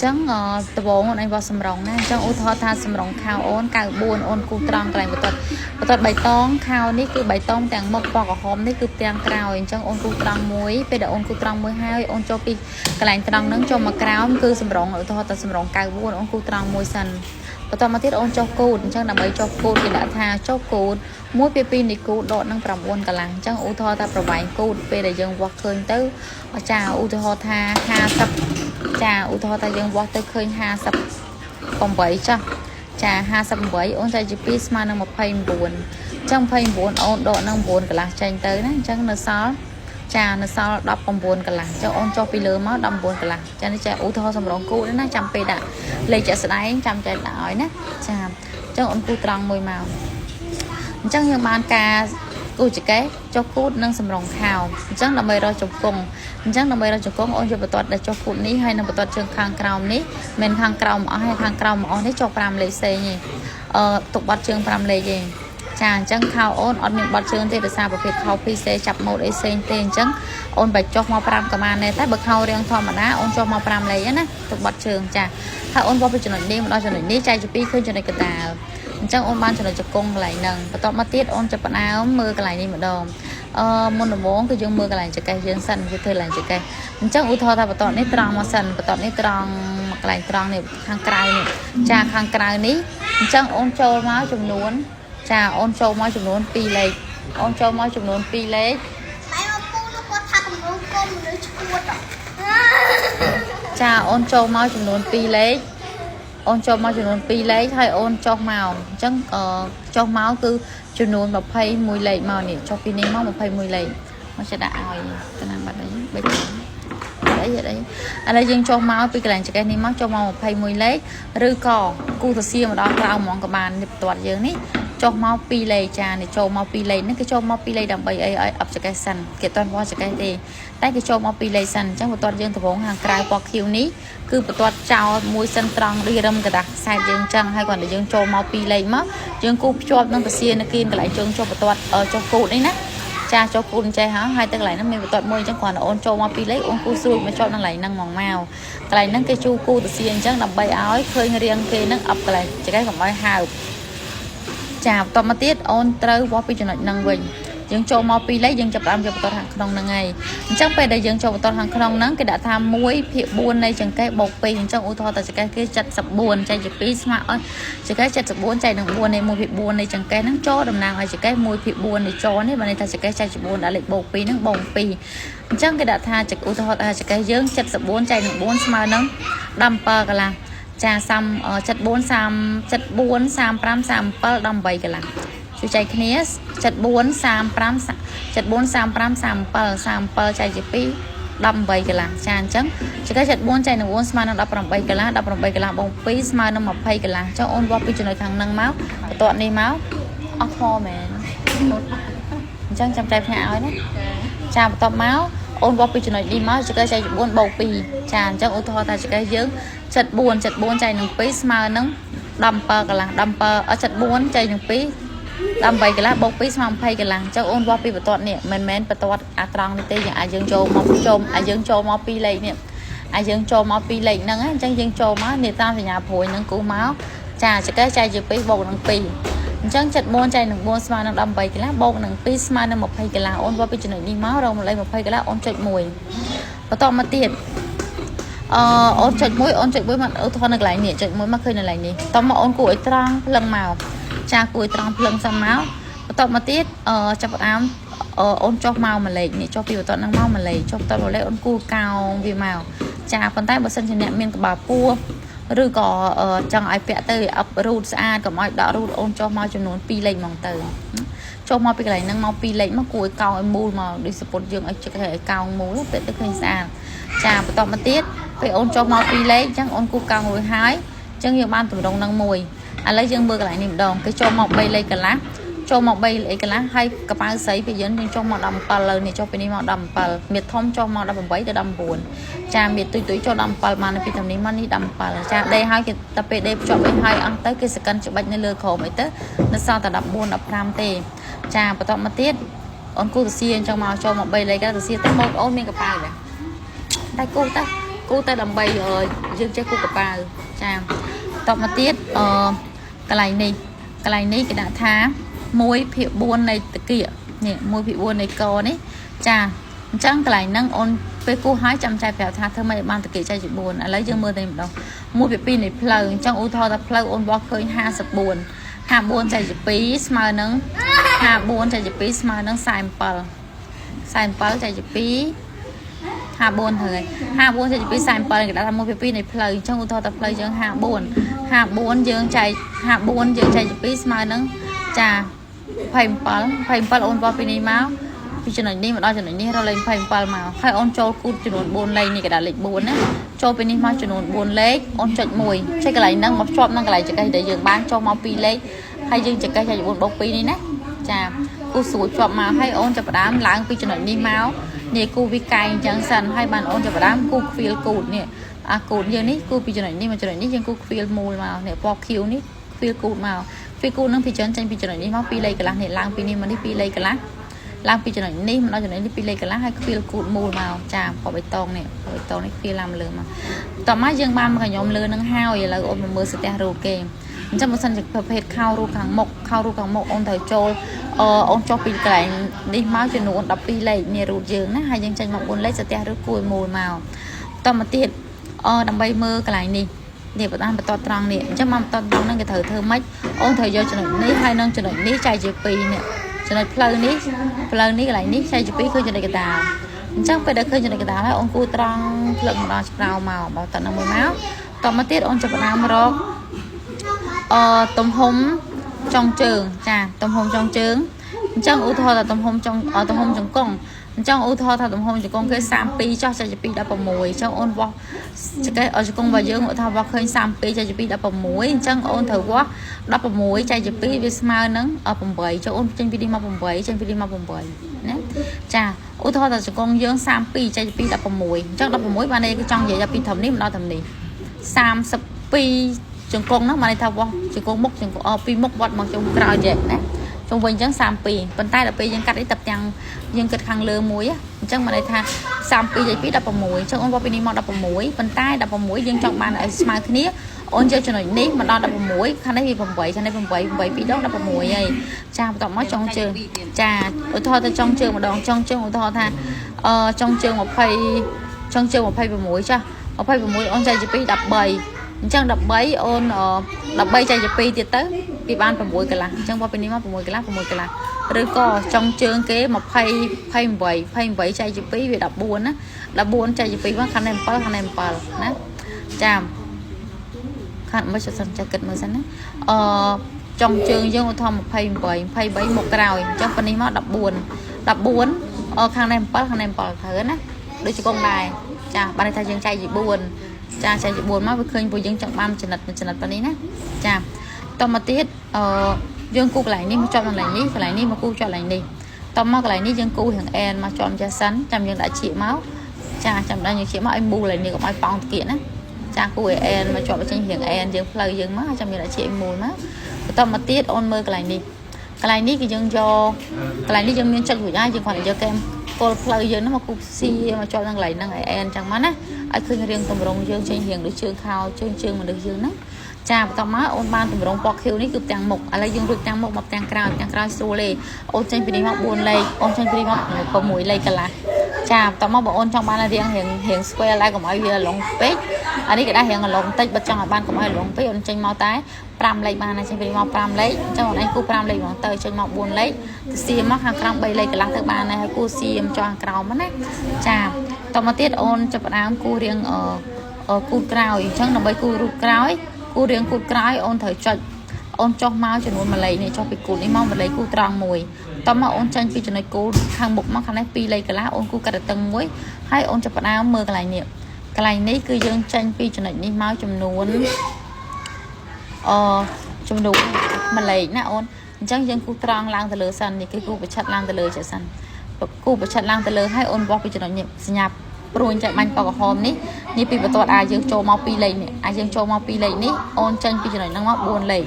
ចឹងដបងអូនឯងវាស់សម្រងណាអញ្ចឹងឧទាហរណ៍ថាសម្រងខោអូន94អូនគូត្រង់កន្លែងបន្ទាត់បន្ទាត់បៃតងខោនេះគឺបៃតងទាំងមុខពណ៌ក្រហមនេះគឺផ្ទាំងក្រោយអញ្ចឹងអូនគូត្រង់មួយពេលដែលអូនគូត្រង់មួយហើយអូនចូលពីកន្លែងត្រង់ហ្នឹងចូលមកក្រោមគឺសម្រងឧទាហរណ៍ថាសម្រង94អូនគូត្រង់មួយសិនបន្តមកទៀតអូនចុះគូតអញ្ចឹងដើម្បីចុះគូតគេដាក់ថាចុះគូត1ពី2នៃគូតដកនឹង9កន្លះអញ្ចឹងឧទាហរណ៍ថាប្រវែងគូតពេលដែលយើងវាស់ឃើញទៅចាឧទាហរណ៍ថា50ចាឧទាហរណ៍ថាយើងវាស់ទៅឃើញ58ចាស់ចា58អូនចែកជា2ស្មើនឹង29អញ្ចឹង29អូនដកនឹង9កន្លះចេញទៅណាអញ្ចឹងនៅសល់ចានៅសល់19កន្លះអញ្ចឹងអូនចុះពីលើមក19កន្លះចានេះចាឧទាហរណ៍សម្រងគូណាចាំពេលដាក់លេខជាក់ស្ដែងចាំចែកដាក់ឲ្យណាចាអញ្ចឹងអូនគូត្រង់មួយមកអញ្ចឹងយើងបានការគូចកេះចុះគូតនិងសម្រងខោអញ្ចឹងដើម្បីរកជង្គង់អញ្ចឹងដើម្បីរកជង្គង់អូនយកបន្ទាត់ដែលចុះគូតនេះហើយនឹងបន្ទាត់ជើងខាងក្រោមនេះមិនខាងក្រោមអស់ហើយខាងក្រោមអស់នេះចុះ5លេខផ្សេងទេអឺទុកបាត់ជើង5លេខទេចាអញ្ចឹងខោអូនអត់មានបាត់ជើងទេដោយសារប្រភេទខោ PC ចាប់ម៉ូតអីផ្សេងទេអញ្ចឹងអូនបាច់ចុះមក5ក៏បានដែរតែបើខោរាងធម្មតាអូនចុះមក5លេខណាទុកបាត់ជើងចាហើយអូនវាស់ពីចំណុចនេះមកដល់ចំណុចនេះចែកជា2ឃើញចំណុចកណ្ដាលអញ្ចឹងអូនបានចំណុចជង្គង់កន្លែងហ្នឹងបន្ទាប់មកទៀតអូនចាប់ផ្ដើមមើលកន្លែងនេះម្ដងអឺមុនដំបូងគឺយើងមើលកន្លែងចង្កេះយើងសិនវាធ្វើកន្លែងចង្កេះអញ្ចឹងឧទាហរណ៍ថាបន្ទាប់នេះត្រង់មកសិនបន្ទាប់នេះត្រង់មកកន្លែងត្រង់នេះខាងក្រៅនេះចាខាងក្រៅនេះអញ្ចឹងអូនចូលមកចំនួនចាអូនចូលមកចំនួន2លេខអូនចូលមកចំនួន2លេខ តែមកពូនោះគាត់ថាកំងគុំមនុស្សឈួត ចាអូនចូលមកចំនួន2លេខអូនចូលមកចំនួន2លេខហើយអូនចុះមកអញ្ចឹងអឺចុះមកគឺចំនួន21លេខមកនេះចុះពីនេះមក21លេខមកចេះដាក់ឲ្យទៅណាបាត់អីបិចអីអីឥឡូវយើងចុះមកពីកន្លែងចង្កេះនេះមកចុះមក21លេខឬក៏គូសសៀមកដល់ក្រៅហ្មងក៏បាននេះបន្ទាត់យើងនេះចុះមក2លេខចានេះចូលមក2លេខនេះគឺចូលមក2លេខដើម្បីអីឲ្យអបចង្កេះសិនគេអត់ទាន់វាស់ចង្កេះទេតែគេចូលមក2លេខសិនអញ្ចឹងបន្ទាត់យើងដំបងខាងក្រៅពណ៌ខៀវនេះគឺបន្ទាត់ចោលមួយសិនត្រង់ដូចរឹមកដាស់ខ្សែយើងអញ្ចឹងហើយគ្រាន់តែយើងចូលមក2លេខមកយើងគូភ្ជាប់នឹងពសៀនៅគៀនកន្លែងជើងចុះបន្ទាត់ចុះគូតនេះណាចាចុះគូតចេះហើយហើយទៅកន្លែងហ្នឹងមានបន្ទាត់មួយអញ្ចឹងគ្រាន់តែអូនចូលមក2លេខអូនគូស្រួចមកជាប់នឹងកន្លែងហ្នឹងហ្មងមកកន្លែងហ្នឹងគេជូរគូតសៀអញ្ចឹងដើម្បីឲ្យឃើញរាងគេហ្នឹងអបកន្លែងចង្កេះកុំឲ្យហើបចាបន្តមកទៀតអូនត្រូវវាស់ពីចំណុចហ្នឹងវិញយើងចូលមកពីលេខយើងចាប់ផ្ដើមយកបន្ទាត់ខាងក្នុងហ្នឹងហើយអញ្ចឹងពេលដែលយើងចូលបន្ទាត់ខាងក្នុងហ្នឹងគេដាក់ថា1ភាគ4នៃចង្កេះបូក2អញ្ចឹងឧទាហរណ៍តែចង្កេះគេ74ចែកជា2ស្មើឲ្យចង្កេះ74ចែកនឹង4នៃ1ភាគ4នៃចង្កេះហ្នឹងចូលតំណាងឲ្យចង្កេះ1ភាគ4នៃចនេះបើន័យថាចង្កេះចែកជា4ដាក់លេខបូក2ហ្នឹងបូក2អញ្ចឹងគេដាក់ថាឧទាហរណ៍ថាចង្កេះយើង74ចែកនឹង4ស្មើនឹង17កន្លះចា30 74 30 74 35 37 18កន្លះជួយចែកគ្នា74 35 74 35 37 37ចែកជា2 18កន្លះចាអញ្ចឹងចង្កេះ74ចែកនឹង4ស្មើនឹង18កន្លះ18កន្លះបង2ស្មើនឹង20កន្លះអញ្ចឹងអូនវាស់ពីចំណុចខាងហ្នឹងមកបន្ទាត់នេះមកអស់ធម៌មែនអញ្ចឹងចាំចែកផ្ញើឲ្យណាចាបន្ទាប់មកអូនវាស់ពីចំណុចនេះមកចង្កេះចែក4បូក2ចាអញ្ចឹងឧទាហរណ៍ថាចង្កេះយើង74 74ចែកនឹង2ស្មើនឹង17កន្លះ17 74ចែកនឹង2 18កន្លះបូក2ស្មើ20កន្លះអញ្ចឹងអូនវាស់ពីបន្ទាត់នេះមិនមែនបន្ទាត់អាត្រង់នេះទេយើងអាចយើងចូលមកចូលអាចយើងចូលមកពីលេខនេះអាចយើងចូលមកពីលេខហ្នឹងអញ្ចឹងយើងចូលមកនេះតាមសញ្ញាព្រួយហ្នឹងគូមកចាចង្កេះចែកជា2បូកនឹង2អញ្ចឹង74ចែកនឹង4ស្មើនឹង18កន្លះបូកនឹង2ស្មើនឹង20កន្លះអូនវាស់ពីចំណុចនេះមករកលេខ20កន្លះអូនចុច1បន្តមកទៀតអឺអូនចុច1អូនចុច1មកឧទាហរណ៍នៅកន្លែងនេះចុច1មកឃើញនៅកន្លែងនេះតមកអូនគួរឲ្យត្រង់ភ្លឹងមកចាគួរឲ្យត្រង់ភ្លឹងសិនមកបន្ទាប់មកទៀតអឺចាប់ផ្ដើមអូនចុះមកមួយលេខនេះចុះពីបន្ទាត់ហ្នឹងមកមួយលេខចុះបន្ទាត់មួយលេខអូនគូកោងវាមកចាប៉ុន្តែបើសិនជាអ្នកមានក្បាលពោះឬក៏ចង់ឲ្យពាក់ទៅអឹបរូតស្អាតកុំឲ្យដករូតអូនចុះមកចំនួន2លេខហ្មងទៅចុះមកពីកន្លែងហ្នឹងមក2លេខមកគួរឲ្យកោងឲ្យមូលមកដូចសពុតយើងឲ្យជិកឲ្យកោងមូលពាក់ទៅឃើញស្អាតចាបន្ទាប់មកទៀតពេលអូនចុះមក2លេខអញ្ចឹងអូនគូកោងរួចហើយអញ្ចឹងយើងបានតម្រងនឹងមួយឥឡូវយើងមើលកន្លែងនេះម្ដងគេចូលមក3លេខកន្លះចូលមក3លេខកន្លះហើយកប៉ៅស្រីពេលយើងយើងចុះមក17លើនេះចុះពីនេះមក17មៀតធំចុះមក18ទៅ19ចាមៀតទុយទុយចុះ17បានពីតំនេះមកនេះ17ចាដេហើយគេតែពេលដេភ្ជាប់អីហើយអស់ទៅគេសកិនច្បាច់នៅលើក្រោមអីទៅនៅសល់តែ14 15ទេចាបន្ទាប់មកទៀតអូនគូសសៀអញ្ចឹងមកចូលមក3លេខកន្លះសសៀទៅមកអូនមានកប៉ៅដែរតែគូទៅ គូតែដើម្បីយើងចេះគូកប៉ាវចាតបមកទៀតអឺកន្លែងនេះកន្លែងនេះគេដាក់ថា1ភាគ4នៃតាគៀកនេះ1ភាគ4នៃកនេះចាអញ្ចឹងកន្លែងហ្នឹងអូនពេលគូហើយចាំចែកប្រាប់ថាធ្វើម៉េចឲ្យបានតាគៀកចែកជា4ឥឡូវយើងមើលតែម្ដង1ភាគ2នៃផ្លូវអញ្ចឹងឧទាហរណ៍ថាផ្លូវអូនបោះឃើញ54 54ចែកជា2ស្មើនឹង54ចែកជា2ស្មើនឹង47 47ចែកជា2 54ត្រូវហើយ54ចែកជា2 47គេដាក់ថា1ភាគ2នៃផ្លូវអញ្ចឹងឧទាហរណ៍ថាផ្លូវយើង54 54យើងចែក54យើងចែកជា2ស្មើនឹងចា27 27អូនបោះពីនេះមកពីចំណុចនេះមកដល់ចំណុចនេះរកលេខ27មកហើយអូនចូលគូតចំនួន4លេខនេះគេដាក់លេខ4ណាចូលពីនេះមកចំនួន4លេខអូនចុច1ចុចកន្លែងហ្នឹងមកជាប់នឹងកន្លែងចង្កេះដែលយើងបានចុះមក2លេខហើយយើងចង្កេះចែក4បូក2នេះណាចាគូស្រួលជាប់មកហើយអូនចាប់ផ្ដើមឡើងពីចំណុចនេះមកនេះគូវាកែងអញ្ចឹងសិនហើយបានអូនចាប់ផ្ដើមគូខ្វៀលគូតនេះអាគូតយើងនេះគូពីចំណុចនេះមកចំណុចនេះយើងគូខ្វៀលមូលមកនេះពណ៌ខៀវនេះខ្វៀលគូតមកខ្វៀលគូតនឹងពីច្រើនចេញពីចំណុចនេះមក2លេខកន្លះនេះឡើងពីនេះមកនេះ2លេខកន្លះឡើងពីចំណុចនេះមកដល់ចំណុចនេះ2លេខកន្លះហើយខ្វៀលគូតមូលមកចាពណ៌បៃតងនេះពណ៌បៃតងនេះខ្វៀលឡើងលើមកតោះមកយើងបានមកខ្ញុំលើនឹងហើយឥឡូវអូនមកមើលស្ទះរូបគេអញ្ចឹងបើសិនជាប្រភេទខោរូបខាងមុខខោរូបខាងមុខអូនត្រូវចូលអូនចុះពីកន្លែងនេះមកចំនួន12លេខនេះរូបយើងណាហើយយើងចេញមក4លេខស្ទះរូបគួយមូលមកតមកទៀតដើម្បីមើលកន្លែងនេះនេះបន្តបន្តត្រង់នេះអញ្ចឹងមកបន្តត្រង់ហ្នឹងគេត្រូវធ្វើម៉េចអូនត្រូវយកចំណុចនេះហើយនឹងចំណុចនេះចែកជា2នេះចំណុចផ្លូវនេះផ្លូវនេះកន្លែងនេះចែកជា2ឃើញចំណុចកណ្ដាលអញ្ចឹងពេលដែលឃើញចំណុចកណ្ដាលហើយអូនគូត្រង់ផ្លឹកមកដល់ក្រៅមកបើតនឹងមួយមកតមកទៀតអូនចាប់ផ្ដើមរកទំហំចុងជើងចាទំហំចុងជើងអញ្ចឹងឧទាហរណ៍ថាទំហំចុងទំហំជង្គង់អញ្ចឹងឧទាហរណ៍ថាទំហំជង្គង់គេ32ចោះចែកជា2 16អញ្ចឹងអូនវាស់ចកេះជង្គង់របស់យើងឧទាហរណ៍វាស់ឃើញ32ចែកជា2 16អញ្ចឹងអូនត្រូវវាស់16ចែកជា2វាស្មើនឹង8ចុះអូនចេញពីនេះមក8ចេញពីនេះមក8ណាចាឧទាហរណ៍ថាជង្គង់យើង32ចែកជា2 16អញ្ចឹង16បានន័យគឺចង់និយាយថាពីត្រឹមនេះមកដល់ត្រឹមនេះ32ជង្គង់ហ្នឹងបានន័យថាវាស់ជង្គង់មុខជង្គង់ពីមុខវត្តមកជង្គង់ក្រោយចេះណាជុំវិញអញ្ចឹង32ប៉ុន្តែដល់ពេលយើងកាត់នេះតែទាំងយើងគិតខាងលើមួយអញ្ចឹងបានន័យថា32ចែក2 16អញ្ចឹងអូនវាស់ពីនេះមក16ប៉ុន្តែ16យើងចង់បានឲ្យស្មើគ្នាអូនយកចំណុចនេះមកដល់16ខាងនេះវា8ខាងនេះ8 8 2ដង16ហើយចាបន្ទាប់មកចុងជើងចាឧទាហរណ៍ទៅចុងជើងម្ដងចុងជើងឧទាហរណ៍ថាចុងជើង20ចុងជើង26ចា26អូនចែកជា2 13អញ្ចឹង13អូន13ចែកជា2ទៀតទៅវាបាន6កន្លះអញ្ចឹងវាពីនេះមក6កន្លះ6កន្លះឬក៏ចុងជើងគេ20 28 28ចែកជា2វា14ណា14ចែកជា2មកខាងនេះ7ខាងនេះ7ណាចាខាងមកសិនចាគិតមើលសិនណាចុងជើងយើងឧទាហរណ៍28 23មកក្រោយអញ្ចឹងប៉ុណ្នេះមក14 14ខាងនេះ7ខាងនេះ7ត្រូវណាដូចជាកងដែរចាបានន័យថាយើងចែកជា4ចាចែកជា4មកវាឃើញពួកយើងចង់បានចំណិតចំណិតប៉ុណ្នេះណាចាតមកទៀតយើងគូកន្លែងនេះមកជាប់កន្លែងនេះកន្លែងនេះមកគូជាប់កន្លែងនេះតមកកន្លែងនេះយើងគូរៀងអែនមកជាប់ចាសិនចាំយើងដាក់ឈៀកមកចាចាំដល់យើងឈៀកមកឲ្យមូលកន្លែងនេះកុំឲ្យប៉ោងតាគៀកណាចាគូឲ្យអែនមកជាប់ចេញរៀងអែនយើងផ្លូវយើងមកចាំយើងដាក់ឈៀកឲ្យមូលមកបន្តមកទៀតអូនមើលកន្លែងនេះកន្លែងនេះគឺយើងយកកន្លែងនេះយើងមានចុចរួចហើយយើងគ្រាន់តែយកកែមគល់ផ្លូវយើងហ្នឹងមកគូស៊ីមកជាប់នឹងកន្លែងហ្នឹងឲ្យអែនចឹងមកណាឲ្យឃើញរៀងតម្រងយើងចេញរៀងដូចជើងខោជើងជើងមនុស្សយើងហ្នឹងចាបន្ទាប់មកអូនបានតម្រងពណ៌ខៀវនេះគឺផ្ទាំងមុខឥឡូវយើងរួចផ្ទាំងមុខមកផ្ទាំងក្រោយផ្ទាំងក្រោយស្រួលទេអូនចេញពីនេះមក4លេខអូនចេញពីនេះមក6លេខកន្លះចាបន្ទាប់មកបើអូនចង់បានរៀងរៀងរៀង square ឡើងកុំឲ្យវាឡុងពេកអានេះគេដាក់រៀងឡុងតិចបើចង់ឲ្យបានកុំឲ្យឡុងពេកអូនចេញមកតែ5លេខបានហើយចេញពីនេះមក5លេខអញ្ចឹងអូនឯងគូ5លេខហ្មងទៅចេញមក4លេខទៅសៀមមកខាងក្រោម3លេខកន្លះទៅបានហើយគូសៀមចុះខាងក្រោមណាចាតមកទៀតអូនចាប់ផ្ដើមគូរៀងគូក្រោយអញ្ចឹងដើម្បីគូរូបក្រោយគូរៀងគូក្រោយអូនត្រូវចុចអូនចុះមកចំនួន1លេខនេះចុះពីគូនេះមក1លេខគូត្រង់មួយតមកអូនចាញ់ពីចំណុចគូខាងមុខមកខាងនេះ2លេខកន្លះអូនគូកាត់តឹងមួយហើយអូនចាប់ផ្ដើមមើលកន្លែងនេះកន្លែងនេះគឺយើងចាញ់ពីចំណុចនេះមកចំនួនចំនួន1លេខណាអូនអញ្ចឹងយើងគូត្រង់ឡើងទៅលើសិននេះគឺគូប្រឆិតឡើងទៅលើចាសិនគូប្រឆិតឡើងទៅលើហើយអូនវាស់ពីចំណុចនេះសញ្ញាព្រួញចែកបាញ់ពណ៌ក្រហមនេះនេះពីបន្ទាត់អាយើងចូលមក2លេខនេះអាយើងចូលមក2លេខនេះអូនចេញពីចំណុចហ្នឹងមក4លេខ